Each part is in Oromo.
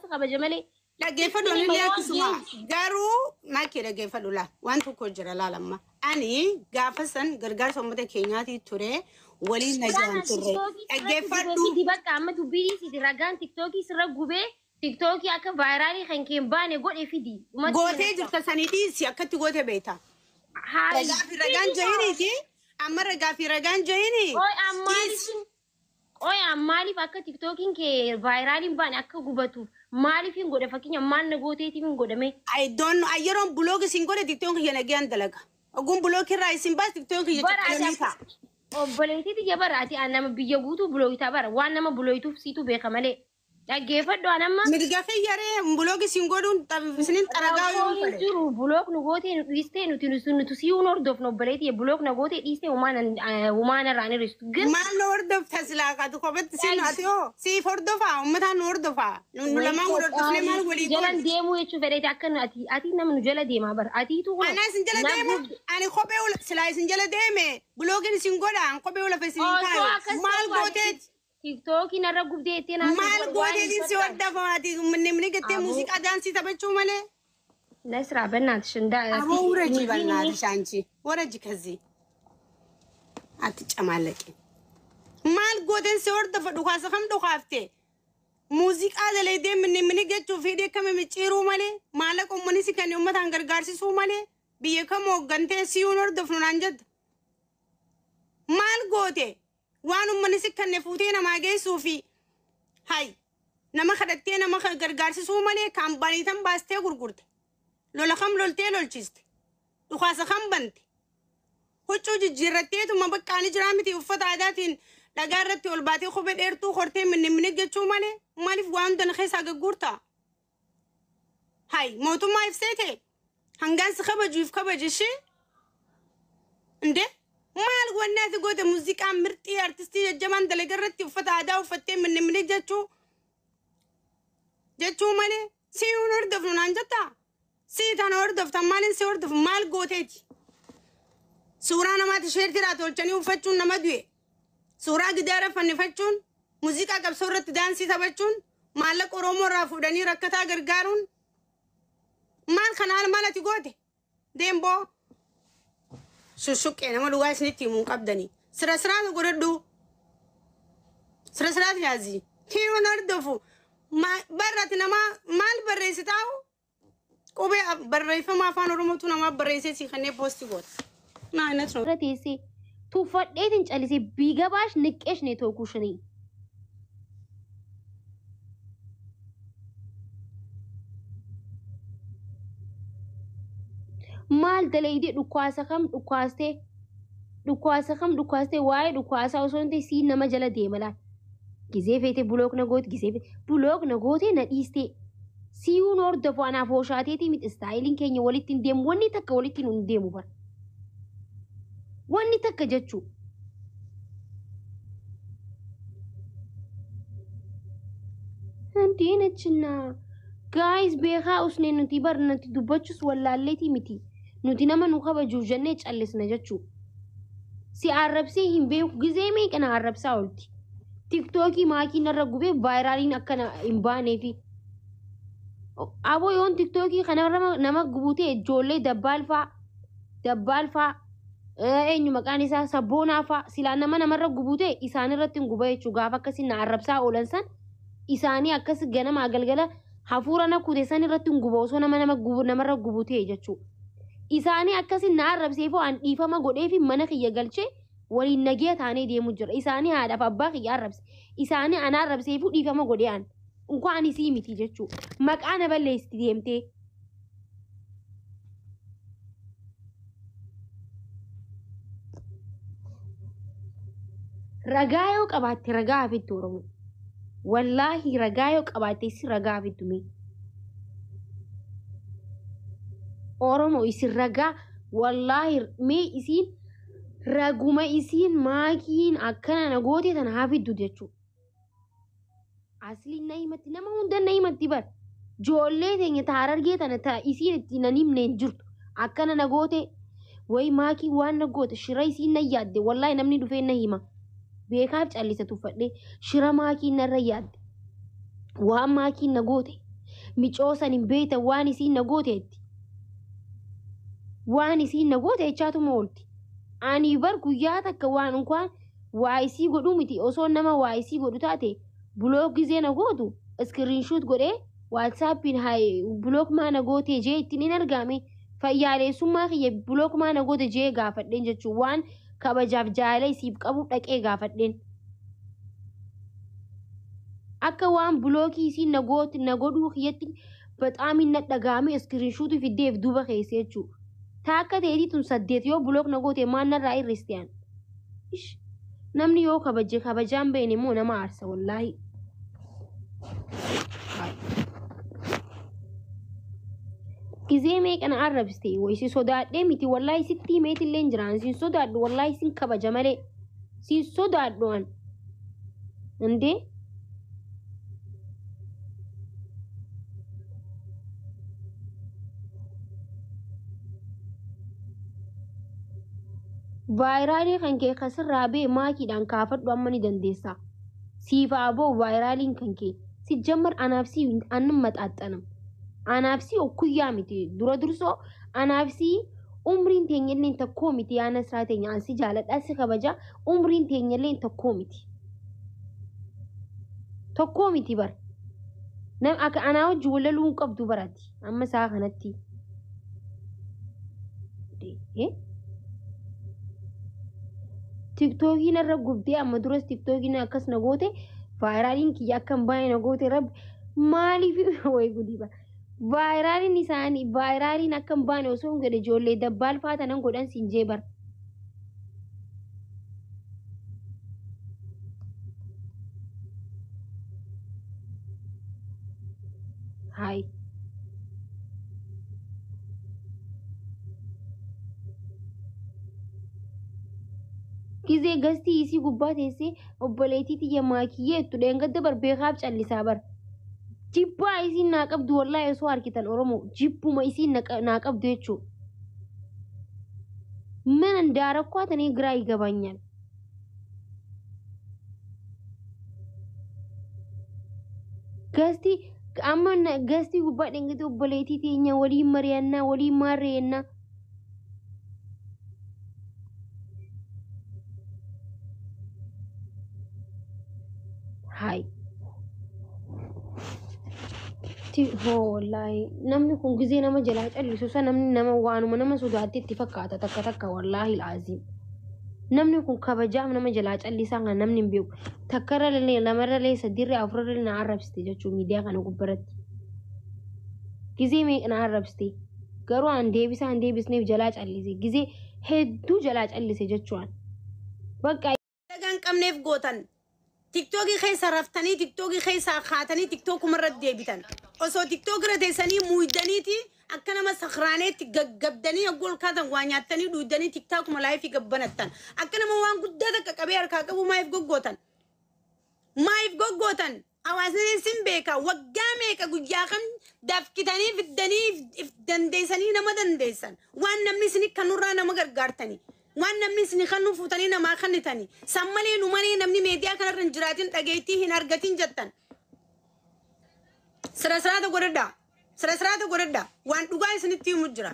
si kabaja malee. Dhaggeeffadhu, anillee akkasuma. Garuu maakii dhaggeeffadhu laa, waan tokko jira laalamma. Ani gaafa san gargaarsa uummata keenyaatii ture, waliin nagaan turre. Dhaggeeffadhu. Fidi bakka amma dubbii dhiisiti, ragaan TikTokii sirra gubee, TikTokii akka viralii kan kee hin baane godhe fidi. Gootee jirta sanii dhiisi, akkatti goote beekta. Ragaa fi ragaan jahiniiti. Amma ragaa fi ragaan jahini. Qoy maaliif, qoy maaliif akka TikTokiin kee viraliin baane akka gubatuuf maaliif hin godhe? Fakkeenya maal na gooteetiif hin godhame? I don't know. Yeroon block isin godhe TikTok kiyya nagaan dalaga. Oguun block irraa isin baas TikTok kiyya Bara ati caccabanii ta'a. Obboleettii tiyya, bara ati nama biyya guutuu blockitaa, bara waan nama blocktituuf siitu beeka malee. Dhaggeeffadhu, an amma Mirga kiyyaree block isin godhuun isinin xaragaa yoo rakkoo hin fedhe. jiru. Block nu gootee nu dhiistee, nuti nuti siyuun hordofnu. Obboleettii, block na gootee dhiistee humaan irraan hir'istu. Gin Maal nu hordofta silaa qaatu kophatti sin ati hoo siif hordofaa, uummataan nu hordofaa, nu lamaan wal hordofnee maal walii jalan goone? Deemuu jechuu fedheeti akka ati ati nama nu jala deemaa bara atiitu kun. Anaa isin jala na deema, ani kophee silaa isin jala deeme blockiin isin godha, an kophee ulafa isin hin Osoo kaayu. akkas Maal ta'u ati gooteeti? TikTokii narra gubdee ittiin haasa'u Maal bara waan hin gooteetiin si fakkaanne. hordofa ati namni gattee Aboo. muuziqaa daansii taphachuu malee? Nasraa በእናትሽ እንዳ አቦ ውረጂ በእናትሽ፣ አንቺ ወረጂ ከዚህ አትጨማለቂ። Maal gooteen si hordofa? Dhukaasa kam dhukaafte? Muuziqaa dalaydee minni minni jechuuf hidhee akkami micciiruu malee, maallaqa uummanni si kenne uummataan gargaarsisuu malee, biyya kam hooggantee siyuun hordofnu naan jetta? Maal goote? Waan uummanni si kenne fuutee namaa geessuu fi hay nama kadhattee nama gargaarsisuu malee, kaampaanii tan baastee gurgurte, lola kam loltee lolchiste, dhukaasa kam bante? Huccuu jijjiirratteetuma baqqaanii jiraa miti, uffata aadaatiin dhagaa irratti ol baatee kophee dheertuu hortee minni minni jechuu malee, maaliif waan hunda keessaa gagguurta? Hay mootummaa ibsee ta'e hangaan si kabajuuf kabaji ishee inde maal wanni ati goote? Muuziqaan mirxii artistii jajjabaan dalaga irratti uffata aadaa uffattee minni minni jechuu malee, si hin hordofnu naan jettaa? Si tana hordoftan maaliin si hordofu? Maal gooteeti? Suuraa namaa tisheertiidhaa tolchanii uffachuun, nama du'e suuraa gidaara fannifachuun, muuziqaa qabsoo irratti daansii taphachuun, maallaqa Oromoo irraa fuudhanii rakkataa gargaaruun, maal kanaan maal ati goote? Deemboo shushuqqee nama, dhugaa isinitti himuu qabdanii sira siraata godhadhu, sira siraata yaazii hiiruun hordofu barratti nama maal barreessitaa'u? Qubee barreeffama afaan Oromootu namaa barreessee si kannee post goota. Naa inni irra teessee tuffadheetiin callisee ቢገባሽ ንቄሽ ነው የተውኩሽ እኔ። Maal dalaydee? Dhukaasa kam dhukaastee? Dhukaasa kam dhukaastee? Waa'ee dhukaasaa osoo hin ta'in siin nama jala deema laal. Gizee feete block na goote, gizee feete block na gootee na dhiistee. Siyuun hordofu anaaf hoshaateetii miti, styleiin keenya walitti hin deemu, wanni takka walitti hin deemu bara. Wanni takka jechuu. እንዴ ነችና guys, beekaa usnee nuti bar nuti dubbachus wallaalleetii miti. Nuti nama nu kabajuuf jennee callisna jechuu. Si arrabsee hin beeku, gizee meeqa na arrabsaa oolti. TikTokii maakii narra gubee viraliin akkana hin baaneefi. Aboo, yoon TikTokii kanarra nama gubutee ijoollee dabbaal faa, dabbaal faa, eenyu maqaan isaa, sabboonaa faa, silaa nama namarra gubutee isaan irratti hin guba jechuu. Gaafa akkasii na arrabsaa oolan san isaanii akkas ganamaa galgala hafuura na kute san irratti hin guba osoo nama nama gubu namarra gubutee jechuu. Isaanii akkasii na arrabseefoo an dhiifama godheefi mana kiyya galchee waliin nagee taanee deemu jira. Isaanii haadhaaf abbaa kiyya arrabse. Isaanii ana arrabseefuu dhiifama godhee an. Unkaan isii miti jechuu. Maqaa na balleessiti deemtee. Ragaa yoo qabaatte ragaa hafittu Oromoo. Wallaahi ragaa yoo qabaatte isin ragaa hafittu mee. Oromoo, isin ragaa, wallaahi mee isiin raguma isiin maakiin akkana na goote tana hafiddu jechuudha. Asliin na himatti, nama hunda na himatti bar. Ijoollee teenya ta Harargee tana ta isiin itti nan himne hin jirtu. Akkana na goote wayi maakii, waan na goote, shira isiin na yaadde, wallaahi namni dhufee na hima. Beekaaf callisa tuffadhee, shira maakiin narra yaadde. Waan maakiin na goote. Micoo san hin beektan waan isiin na gooteetti. Waan isiin na goote jechaatuma oolti. Ani bar guyyaa takka waan unkaan waa isii godhuu miti, osoo nama waa isii godhu taate block gizee na gootu screenshot godhee WhatsAppiin block maa na goote jee ittiin hin argame. Fayyaaleessummaa kiyya block maa na goote jee gaafadheen jechuun waan kabajaaf jaalala isiif qabu dhaqee gaafadheen. Akka waan blockii isiin na goote na godhuu kiyyatti baxaamiin na dhagaame screenshot fiddeef duuba keessa jechuudha. Taakka ta'eetii tun 8 yoo block na goote maal narraa hir'istiyaan? Namni yoo kabaje kabajaan beene immoo nama aarsa wallaahi. Gizee meeqa na arrabsite wayisi sodaadhee miti wallaahi, sitti himeetillee hin jiraan, sin sodaadhu wallaahi, sin kabaja malee sin sodaadhu an. Indee viralii kan kee kasirraa bee maakiidhaan kaafadhu, amma ni dandeessa. Siif aboo viraliin kan kee si jammar anaaf si annan maxaaxanam. Anaaf si okkuyyaa miti, dura dursoo anaaf si umriin teenyallee tokkoo miti. Yaa Nasraa teenya, an si jaaladha, si kabaja, umriin teenyallee tokkoo miti. Tokkoo miti bar. Nam akka anaa wajji walaluu hin qabdu barati amma isaa kanatti. TikTokiin irra gubdee amma duras TikTokiin akkas na goote, viraliin kiyya akka hin baane na goote. Rabbi maaliif way gudii ba. Viraliin isaanii viraliin akka hin baane osoo hin godhe ijoollee dabbaal faata nan godhan siin jee bar. Hayi. Gizee gastii isii gubbaa teessee obboleettii tiyya maakiyyeettu dheengadda bar beekaaf callisaa bar. Jibbaa isiin naa qabdu wallaahi osoo harkitan Oromoo jibbuma isiin naa qabdu jechuudha. ምን እንዳረኳት እኔ ግራ ይገባኛል። Gastii amma gastii gubbaa dheengadda obboleettii teenya waliin mari'annaa waliin maarreennaa. Hayi. Hoo wallaahi namni kun gizee nama jalaa callisu sa namni nama waanuma nama sodaatti itti fakkaata takka takka, wallaahi laaziim. Namni kun kabajaaf nama jalaa callisaa kan namni hin beeku. Takkarra lee, lamarra lee, sadiirra, afurra lee na arrabsite jechuun miidiyaa kana gubbaratti. Gizee meeqa na arrabsite, garuu an deebisaa hin deebisneef jalaa callise, gizee hedduu jalaa callise jechuun. Bakka Dhagaan qabneef gootan. TikTokii keessa raftanii, TikTokii keessaa kaatanii, TikTokuma irratti deebitan. Osoo TikTok irra teessanii muudaniiti akka nama sakraaneetti gaggabdanii hoggol kaatan waa nyaattanii dhuudanii TikTokuma liveii gabbanattan. Akka nama waan guddaa takka qabee harkaa qabu maayif goggootan? Maayif goggootan? Hawaasni sin beeka, waggaa meeqa guyyaa kam dafkitanii fiddanii if dandeessanii nama dandeessan. Waan namni isin kanurraa nama gargaartanii. Waan namni isin kan fuutanii namaa kennitanii. San malee nu malee namni meediyaa kanarra hin jiraatin dhageettii hin argatin jettan. Sira siraata godhadhaa. Sira siraata godhadhaa. Waan dhugaa isinitti himu jira.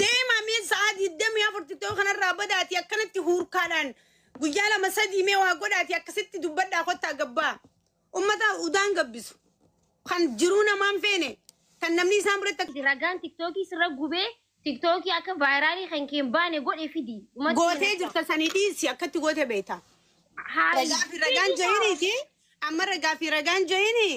Deemaa mee sa'aa 24 TikTok kanarraa badaati, akkanatti huurkaadhaan guyyaa 2 3 mee waa godhaati akkasitti dubbadhaa kottaa gabbaa. Ummata udaan gabbisu. Kan jiruu namaan feene. Kan namni isaan biratti Ragaan TikTokii sirra gubee TikTokii akka viralii kan kee hin baane godhe fidi. Gootee jirta sanii dhiisi, akkatti goote beekta. Hayi. Ragaa fi ragaan jahiniiti. Amma ragaa fi ragaan jahini.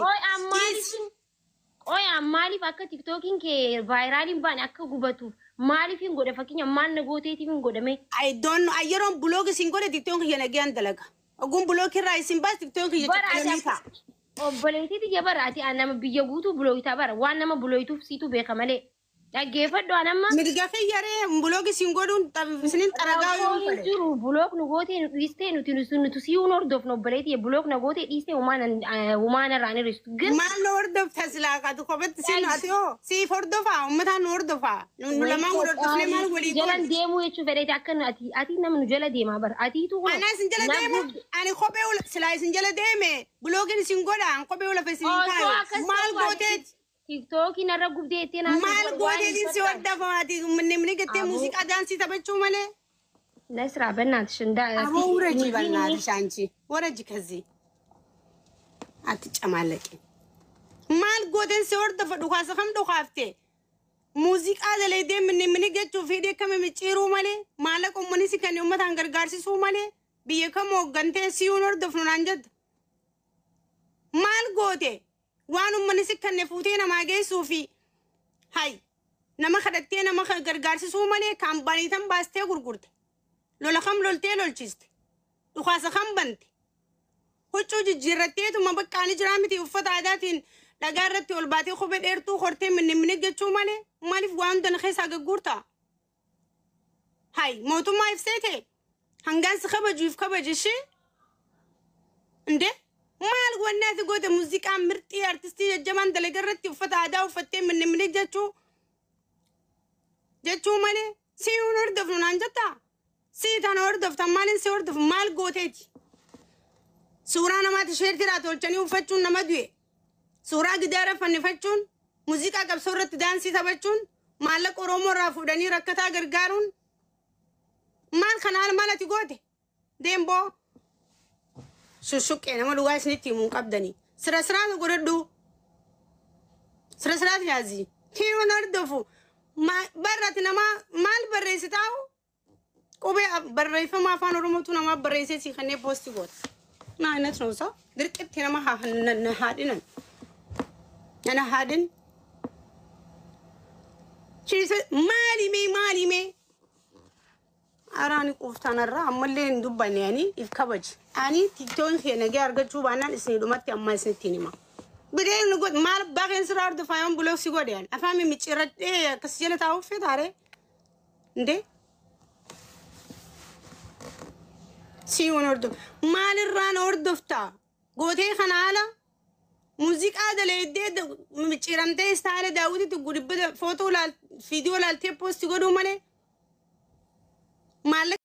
Qoy, maaliif akka TikTokiin kee viraliin baane akka gubatuuf maaliif hin godhe? Fakkeenya maal na gooteetiif hin godhame? I don't know. Yeroon block isin godhe TikTok kiyya nagayaan dalaga. Oguun block irraa isin baas TikTok kiyya Bara ati caccabanii ta'a. Obboleettii tiyya, bara ati nama biyya guutuu blockitaa, bara waan nama blocituuf siitu beeka malee. Dhaggeeffadhu an amma. Mirga kiyyaree block isin godhuun isinin xaragaa yoo Rakkoon hin fedhe. jiru block nu gootee nu dhiistee nuti nuti siyuun hordofnu obboleetii block na gootee dhiistee humaan irraan hir'istu. Gin Maal nu hordofta silaa qaatu kophatti sin ati hoo siif hordofaa uummataan nu hordofaa nu lamaan wal hordofnee maal walii jalan goone. Deemuu jechuu fedheeti akka ati ati nama nu jala deemaa bara atiitu kun. Ana isin jala deema ani kophee silaa isin jala deeme blockiin isin godha an kophee lafa isin Osoo kaayu akkas maal ta'u ati gooteeti. Tiiktookii narra gubdee ittiin haasa'u Maal waan hin gooteetiin si fakkaanne. hordofa ati namni gattee Aboo. muuziqaa daansii taphachuu malee. Nasraa በእናትሽ እንዳ አቦ ውረጂ በእናትሽ አንቺ ወረጂ ከዚህ አትጨማለቂ። Maal gooteen si hordofa dhukaasa kam dhukaafte muuziqaa dalaydee minni minni jechuuf hidhee kama micciiruu malee maallaqa uummanni si kan uummataan gargaarsisuu malee biyya kam hooggantee siyuun hordofnu naan jettu. Maal goote waan uummanni si kanne fuutee namaa geessuu fi hay nama kadhattee nama gargaarsisuu malee kaampaanii tan baastee gurgurte lola kam loltee lolchiste dhukaasa kam bante huccuu jijjiirratteetuma baqqaanii jiraa miti uffata aadaatiin dhagaa irratti ol baatee kophee dheertuu hortee minni minni jechuu malee maaliif waan hunda na keessaa gagguurta? Hay mootummaa ibseete hangaan si kabajuuf kabaji ishee inde maal wanni ati goote muuziqaa mirxii artistii jajjabaan dalagaa irratti uffata aadaa uffattee minni minni jechuu malee si hin hordofnu naan jettaa? Si tana hordoftan maaliin si hordofu maal gooteeti? Suuraa namaa tisheertiidhaa tolchanii uffachuun nama du'e. Suuraa gidaara fannifachuun, muuziqaa qabsoo irratti daansii taphachuun, maallaqa Oromoo irraa fuudhanii rakkataa gargaaruun maal kanaan maal ati goote? Deemboo shushuqqee nama dhugaa isinitti himuu hin qabdanii. Sira siraata godhadhu. Sira siraata yaazii. Hiyoon hordofu. Barraati namaa maal barreessitaa'u? Qubee barreeffama afaan Oromootu namaa barreessee si kanneen poostii goota. ምን አይነት ነው ሰው ድርቅት nama haadhinan nana haadhin maali mee maali mee araani quuftanarraa ammallee hin dubbanne ani if kabaji ani tiktoon kee nagee argachuu baannaan isin dhumatti amma isinitti hima bideen nu god maal abbaa keen sirraa hordofaa yoon block si godhe afaan mimicciirradhee akkas jala taa'uuf feetaare እንዴ si hordof maalirraan hordoftaa gootee kana haala muuziqaa daleeddee micciiramtee istaayila daawwititti gudibbata footoo viidiyoo laaltee post godhuu malee maallaqa.